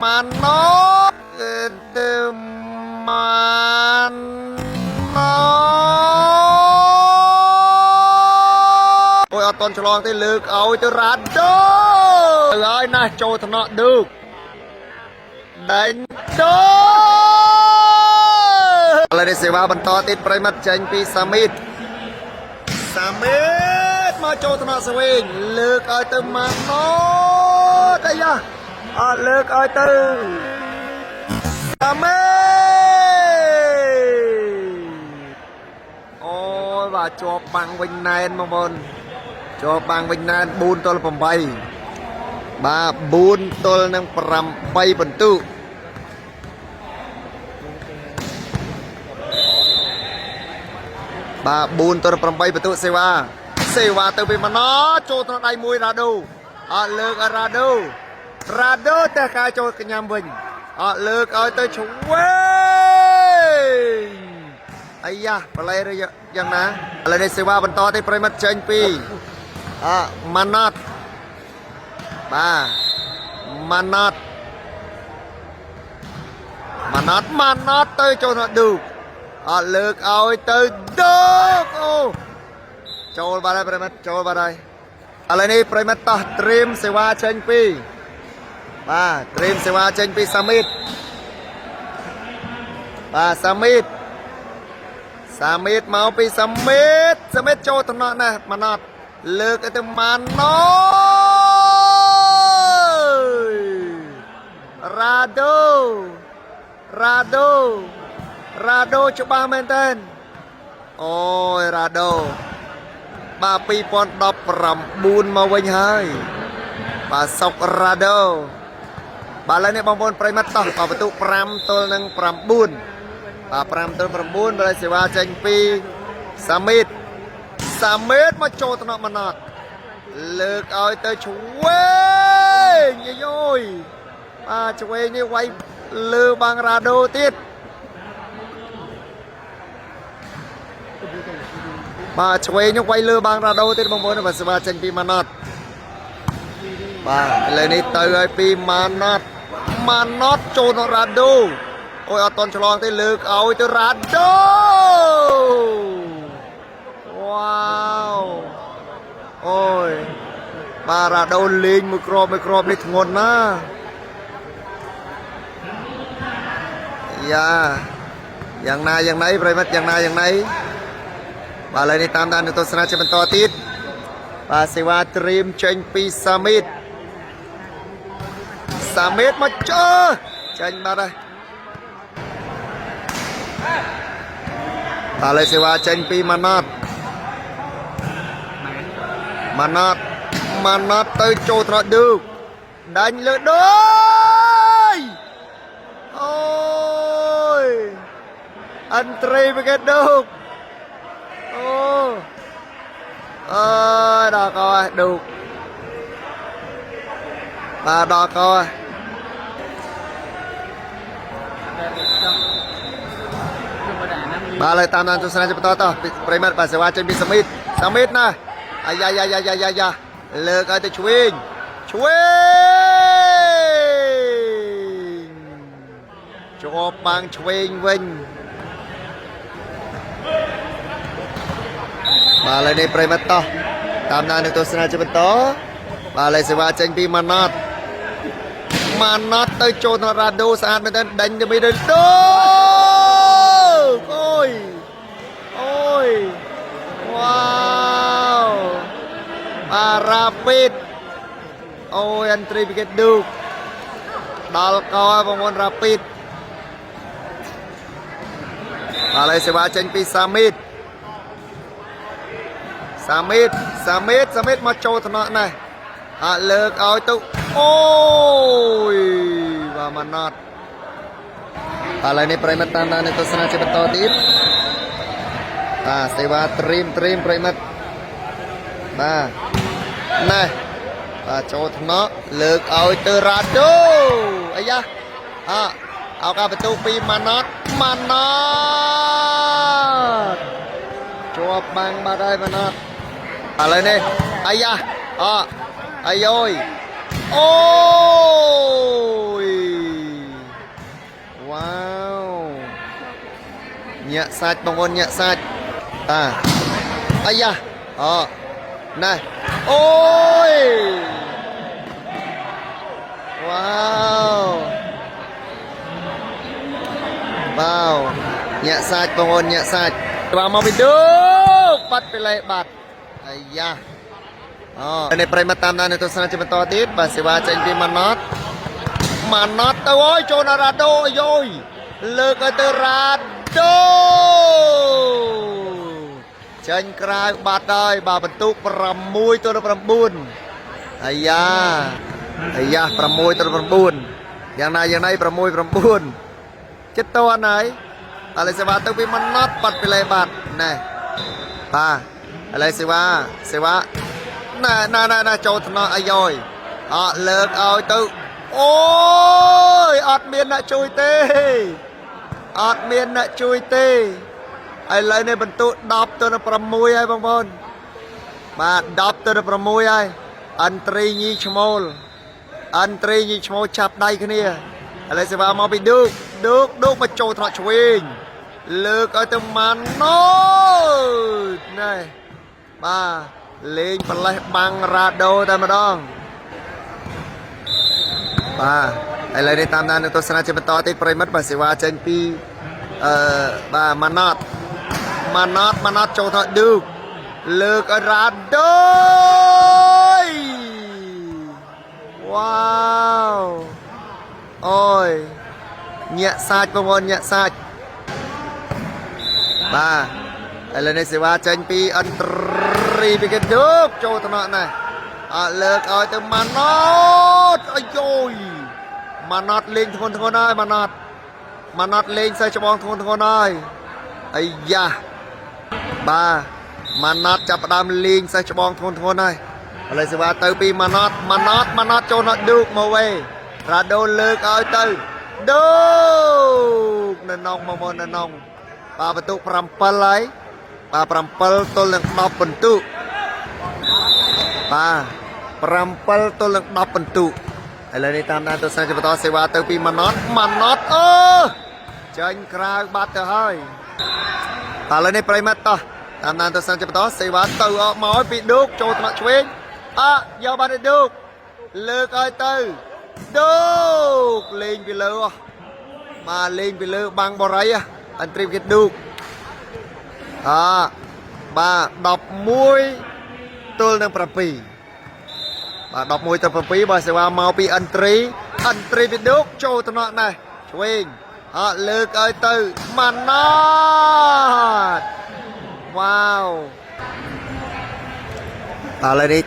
ម៉ាណូទៅម៉ាណូអូយអត់តន់ឆ្លងទេលើកឲ្យទៅរ៉ាដូទៅហើយណាស់ចូលថ្នាក់ឌូកដេញដូឥឡូវនេះសេវាបន្តទៀតប្រិមត្តចេញពីសាមីតសាមីតមកចូលថ្នាក់ស្វែងលើកឲ្យទៅម៉ាណូតែយ៉ាអត់លើកឲ្យទៅសាមីតអូយបាទជាប់បាំងវិញណែនបងប្អូនជាប់បាំងវិញណែន4ទល់8បាទ4ទល់នឹង8បន្ទុក បាទ4ទល់8បន្ទុកសេវាសេវាទៅពីម៉ណចូលក្នុងដៃមួយរ៉ាដូអត់លើកឲ្យរ៉ាដូរ៉ាដូតែកាយចូលកញ្ញាំវិញអត់លើកឲ្យទៅឆ្វេងអាយ៉ាបលែឬយ៉ាងណាឥឡូវនេះសេវាបន្តទេប្រិមិត្តចេញពីអម៉ាណតបាទម៉ាណតម៉ាណតម៉ាណតទៅចូលក្នុងឌូក អត់លើកឲ្យទៅដកអូចូលបាត់ហើយប្រិមិត្តចូលបាត់ហើយឥឡូវនេះប្រិមិត្តតោះត្រៀមសេវាចេញពីបាទត្រៀមសេវាចេញពីសាមីតបាទសាមីតសាមីតមកពីសាមីតសាមីតចូលតំណក់ណាស់ម៉ាណត់លើកឲ្យទៅម៉ាណូរ៉ាដូរ៉ាដូ រ៉ាដូច្បាស់មែនតើអូយរ៉ាដូបាទ2019មកវិញហើយបាទសុករ៉ាដូបាទឥឡូវនេះបងប្អូនប្រិមត្តតោះបាទបន្ទុក5ទល់នឹង9បាទ5ទល់9បាទសេវាចេញពីសាមីតសាមីតមកចូលតំណក់មណត់លើកឲ្យទៅឆ្វេងយយយបាទឆ្វេងនេះវាយលើបាំងរ៉ាដូទៀត បាទឆ្វេងនោះវាយលើបាងរ៉ាដូទៀតបងប្អូនបាទសេវាចេញពីម៉ាណតបាទឥឡូវនេះទៅហើយពីម៉ាណតម៉ាណតចូលដល់រ៉ាដូអូយអត់តន់ឆ្លងទេលើកឲ្យទៅរ៉ាដូវ៉ាវអូយបាទរ៉ាដូលេងមួយគ្រាប់មួយគ្រាប់នេះធ្ងន់ណាស់យ៉ាយ៉ាងណាយ៉ាងណីប្រិមិត្តយ៉ាងណាយ៉ាងណី បាទឥឡូវនេះតាមដាននឹងទស្សនាជាបន្តទៀតបាទសេវាត្រៀមចេញពីសាមីតសាមីតមកចើចេញបាត់ហើយបាទឥឡូវសេវាចេញពីម៉ាណតម៉ាណតម៉ាណតទៅចូលត្រដឺកដាញ់លើដូចអូយអន្ត្រីមកគេឌូក អូអើយដល់កហើយឌូកបាទដល់កហើយបាទឡើយតាមដានទស្សនាជាបន្តតោះប្រិមត្តបាទសេវាចេញពីសមីតសមីតណាអាយ៉ាយ៉ាយ៉ាយ៉ាយ៉ាយ៉ាលើកឲ្យទៅឆ្វេងឆ្វេងជាប់បាំងឆ្វេងវិញ បាទឥឡូវនេះប្រិមត្តតោះតាមដាននឹងទស្សនាជាបន្តបាទឥឡូវសេវាចេញពីម៉ាណតម៉ាណតទៅចូលដល់រ៉ាដូស្អាតមែនទែនដេញទៅមីដល់ដូអូយអូយវ៉ាវបាទរ៉ាពីតអូយអន្ត្រីពីគេឌូកដល់កហើយបងប្អូនរ៉ាពីតបាទឥឡូវសេវាចេញពីសាមីត សាមីតសាមីតសាមីតមកចូលថ្នាក់ណាស់អត់លើកឲ្យទៅអូយបាទម៉ាណតបាទឥឡូវនេះប្រិមិត្តតាមដាននៅទស្សនាជាបន្តទៀតបាទសេវាត្រៀមត្រៀមប្រិមិត្តបាទណែបាទចូលថ្នាក់លើកឲ្យទៅរ៉ាដូអាយ៉ាអឱកាសបន្ទុកពីម៉ាណតម៉ាណត ជាប់បាំងបាត់ហើយម៉ាណតឥឡូវនេះអាយ៉ាអអាយយអូយ ញាក់សាច់បងប្អូនញាក់សាច់បាទអាយ៉ាអូណែអូយវ៉ាវវ៉ាវញាក់សាច់បងប្អូនញាក់សាច់បាទមកពីឌូកបាត់ពីលេបាត់អាយ៉ាអូនេះប្រិមត្តតាមដាននៅទស្សនាជាបន្តទៀតបាទសេវាចេញពីម៉ាណតម៉ាណតទៅអើយចូលដល់រ៉ាដូអាយយលើកឲ្យទៅរ៉ាដូចេញក្រៅបាត់ហើយបាទបន្ទុក6ទល់នឹង9អាយ៉ាអាយ៉ា6ទល់នឹង9យ៉ាងណាយ៉ាងណី6 9ចិត្តតន់ហើយឥឡូវសេវាទៅពីម៉ាណតបាត់ពីលេបាត់ណែបាទឥឡូវសេវាសេវា ណែណែណែណែចូលថ្នាក់អាយយអត់លើកឲ្យទៅអូយអត់មានអ្នកជួយទេអត់មានអ្នកជួយទេឥឡូវនេះបន្ទុក10ទៅនឹង6ហើយបងប្អូនបាទ10ទៅនឹង6ហើយអន្ត្រីញីឈ្មោលអន្ត្រីញីឈ្មោលចាប់ដៃគ្នាឥឡូវសេវាមកពីឌូកឌូកឌូកមកចូលថ្នាក់ឆ្វេងលើកឲ្យទៅម៉ាណូណែបាទលេងប្រលេះបាំងរ៉ាដូតែម្ដងបាទឥឡូវនេះតាមដាននឹងទស្សនាជាបន្តទៀតប្រិមិត្តបាទសេវាចេញពីអឺបាទម៉ាណតម៉ាណតម៉ាណតចូលថតឌូកលើកឲ្យរ៉ាដូវ៉ាវអូយញាក់សាច់បងប្អូនញាក់សាច់បាទឥឡូវនេះសេវាចេញពីអន្ត្រីពីគេឌូកចូលថ្នាក់ណាស់អត់លើកឲ្យទៅម៉ាណតអាយយម៉ាណតលេងធ្ងន់ធ្ងរហើយម៉ាណតម៉ាណតលេងសេះច្បងធ្ងន់ធ្ងរហើយអាយ៉ាបាទម៉ាណតចាប់ផ្ដើមលេងសេះច្បងធ្ងន់ធ្ងរហើយឥឡូវសេវាទៅពីម៉ាណតម៉ាណតម៉ាណតចូលដល់ឌូកមកវេរ៉ាដូលើកឲ្យទៅឌូកនៅនងមកមកនៅនងបាទបន្ទុក7ហើយបាទ7ទល់នឹង10បន្ទុកបាទ7ទល់នឹង10បន្ទុកឥឡូវនេះតាមដានទស្សនាជាបន្តសេវាទៅពីម៉ាណតម៉ាណតអឺចេញក្រៅបាត់ទៅហើយបាទឥឡូវនេះប្រិមត្តតោះតាមដានទស្សនាជាបន្តសេវាទៅអកមកឲ្យពីឌូកចូលថ្នាក់ឆ្វេងអយកបានទៅឌូកលើកឲ្យទៅឌូកលេងពីលើអស់បាទលេងពីលើបាំងបរិយអន្ត្រីគេឌូកអបាទ11ទល់នឹង7បាទ11ទៅ7បាទសេវាមកពីអន្ត្រីអន្ត្រីពីឌូកចូលថ្នាក់ណាស់ឆ្វេងអត់លើកឲ្យទៅម៉ាណតវ៉ាវឥឡូវនេះ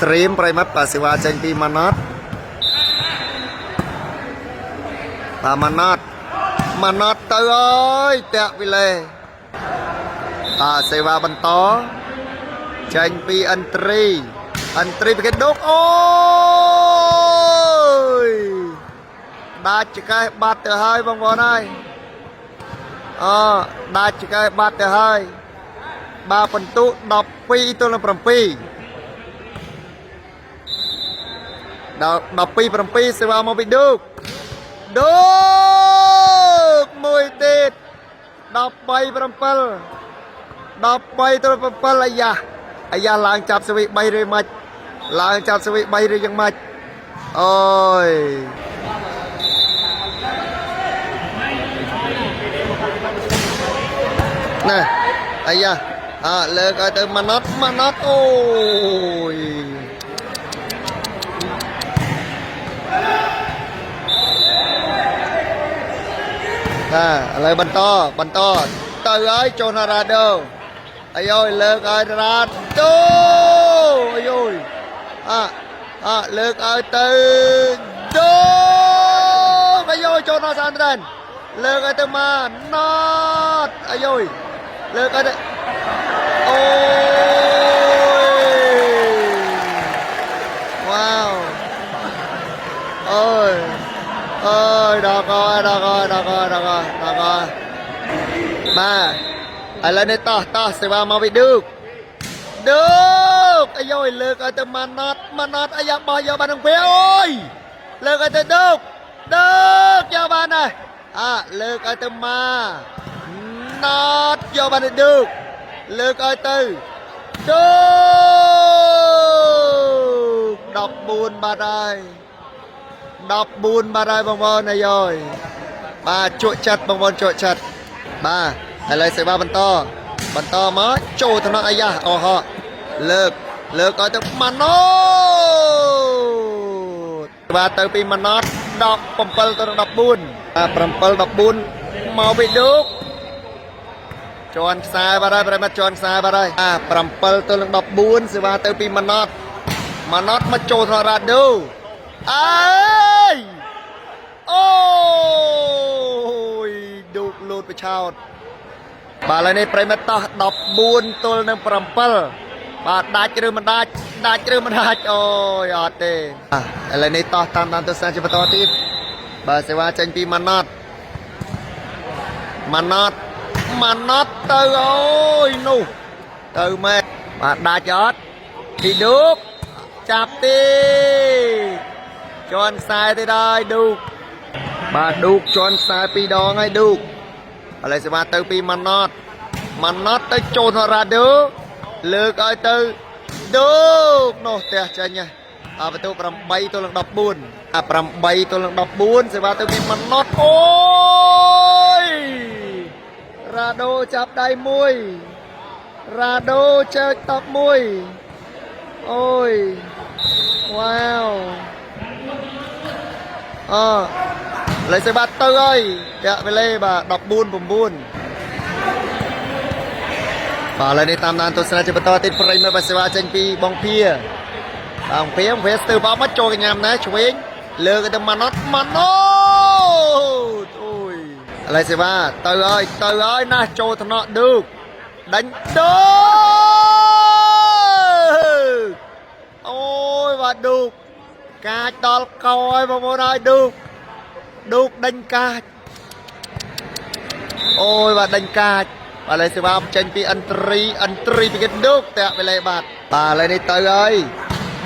ត្រៀមប្រិមត្តបាទសេវាចេញពីម៉ាណតបាទម៉ាណតម៉ាណតទៅអើយតាក់វិលេបាទសេវាបន្តចេញពីអន្ត្រីអន្ត្រីពីគេដុកអូយដាច់ចកេះបាត់ទៅហើយបងប្អូនហើយអដាច់ចកេះបាត់ទៅហើយបាទបន្ទុក12ទល់នឹង7ដល់12 7សេវាមកពីឌូកឌូកមួយទៀត13 7 13ទៅ7អាយ៉ាអាយ៉ាឡើងចាប់ស្វី3ឬមិនឡើងចាប់ស្វី3ឬយ៉ាងម៉េចអូយណែអាយ៉ាអើលើកឲ្យទៅម៉ាណត់ម៉ាណត់អូយបាទឥឡូវបន្តបន្តទៅហើយចូលណារ៉ាដូអាយយលើកឲ្យរ៉ាដូអាយយអអលើកឲ្យទៅដូអាយយចូលដល់សានត្រែនលើកឲ្យទៅម៉ាណតអាយយលើកឲ្យទៅអូយវ៉ាវអូយអើយដល់កដល់កដល់កដល់កដល់កបាទឥឡូវនេះតោះតោះសេវាមកពីឌូកឌូកអាយយលើកឲ្យទៅម៉ាណតម៉ាណតអាយ៉ាបោះយកបាននឹងពេលអូយលើកឲ្យទៅឌូកឌូកយកបានហើយអលើកឲ្យទៅម៉ា ណតយកបានឌូកលើកឲ្យទៅឌូក14បាត់ហើយ14បាត់ហើយបងប្អូនអាយយបាទជក់ចិត្តបងប្អូនជក់ចិត្តបាទឥឡូវសេវាបន្តបន្តមកចូលថ្នាក់អាយ៉ាអូហោលើកលើកឲ្យទៅម៉ាណូតបាទទៅពីម៉ាណត17ទៅ14បាទ7 14មកពីឌូកជន់ខ្សែបាត់ហើយប្រិមត្តជន់ខ្សែបាត់ហើយអា7ទៅនឹង14សេវាទៅពីម៉ាណតម៉ាណតមកចូលថ្នាក់រ៉ាឌូអើយអូយឌូកលូតបឆោតបាទឥឡូវនេះប្រិមត្តតោះ14ទល់នឹង7បាទដាច់ឬមិនដាច់ដាច់ឬមិនដាច់អូយអត់ទេឥឡូវនេះតោះតាមតាមទស្សនាជាបន្តទៀតបាទសេវាចេញពីម៉ាណតម៉ាណតម៉ាណតទៅអូយនោះទៅមែនបាទដាច់អត់ពីឌូកចាប់ទេជន់ខ្សែទេដល់ឌូកបាទឌូកជន់ខ្សែពីរដងហើយឌូកឥឡូវសេវាទៅពីម៉ាណតម៉ាណតទៅចូលថរ៉ាឌូលើកឲ្យទៅឌូកនោះផ្ទះចេញហើយអបន្ទូ8ទល់នឹង14អា8ទល់នឹង14សេវាទៅពីម៉ាណតអូយរ៉ាដូចាប់ដៃមួយរ៉ាដូចែកតបមួយអូយវ៉ាវអលេសេបាទៅហើយតាក់វេលេបាទ14 9បាទឥឡូវនេះតាមដានទស្សនាជាបន្តទៀតប្រិយមិត្តបាទសេវាចេញពីបងភាបងភាបងភាស្ទើបអបមកចូលកញ្ញាំណាឆ្វេងលើកទៅម៉ាណុតម៉ាណុតអូយឥឡូវសេវាទៅហើយទៅហើយណាស់ចូលថ្នាក់ឌូកដេញឌូកអូយបាទឌូកកាចដល់កហើយបងប្អូនហើយឌូកឌូកដេញកាចអូយបាទដេញកាចបាទឥឡូវសេវាចេញពីអន្ត្រីអន្ត្រីពីគេឌូកតាក់វេលេបាទបាទឥឡូវនេះទៅហើយ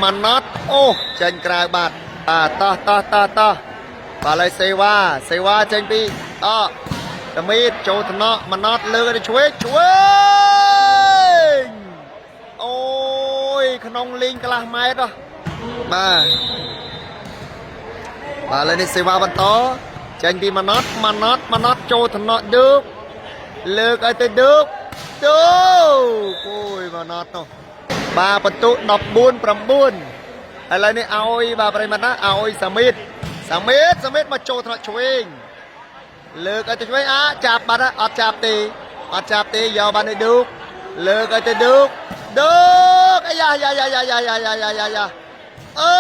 ម៉ាណត់អូចេញក្រៅបាទបាទតោះតោះតោះតោះបាទឥឡូវសេវាសេវាចេញពីអតមីតចូលថ្នាក់ម៉ាណត់លើកទៅឆ្វេងឆ្វេងអូយក្នុងលីងកន្លះម៉ែត្រហ៎បាទបាទឥឡូវនេះសេវាបន្តចេញពីម៉ាណត់ម៉ាណត់ម៉ាណត់ចូលថ្នាក់ឌូកលើកឲ្យទៅឌូកឌូកអូយម៉ាណត់នោះបាទបន្ទុ14 9ឥឡូវនេះឲ្យបាទប្រិយមិត្តណាឲ្យសាមីតសាមីតសាមីតមកចូលថ្នាក់ឆ្វេងលើកឲ្យទៅឆ្វេងអាចាប់បាត់ហើយអត់ចាប់ទេអត់ចាប់ទេយកបានឲ្យឌូកលើកឲ្យទៅឌូកឌូកអាយ៉ាយ៉ាយ៉ាយ៉ាយ៉ាយ៉ាយ៉ាយ៉ាយ៉ាយ៉ាអើ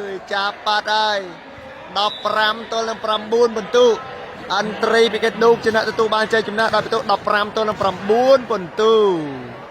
យចាប់បាត់ហើយ15ទល់នឹង9បន្ទុអន្ត្រីពីគេឌូកជាអ្នកទទួលបានជ័យជំនះដោយបន្ទុ15ទល់នឹង9បន្ទុ។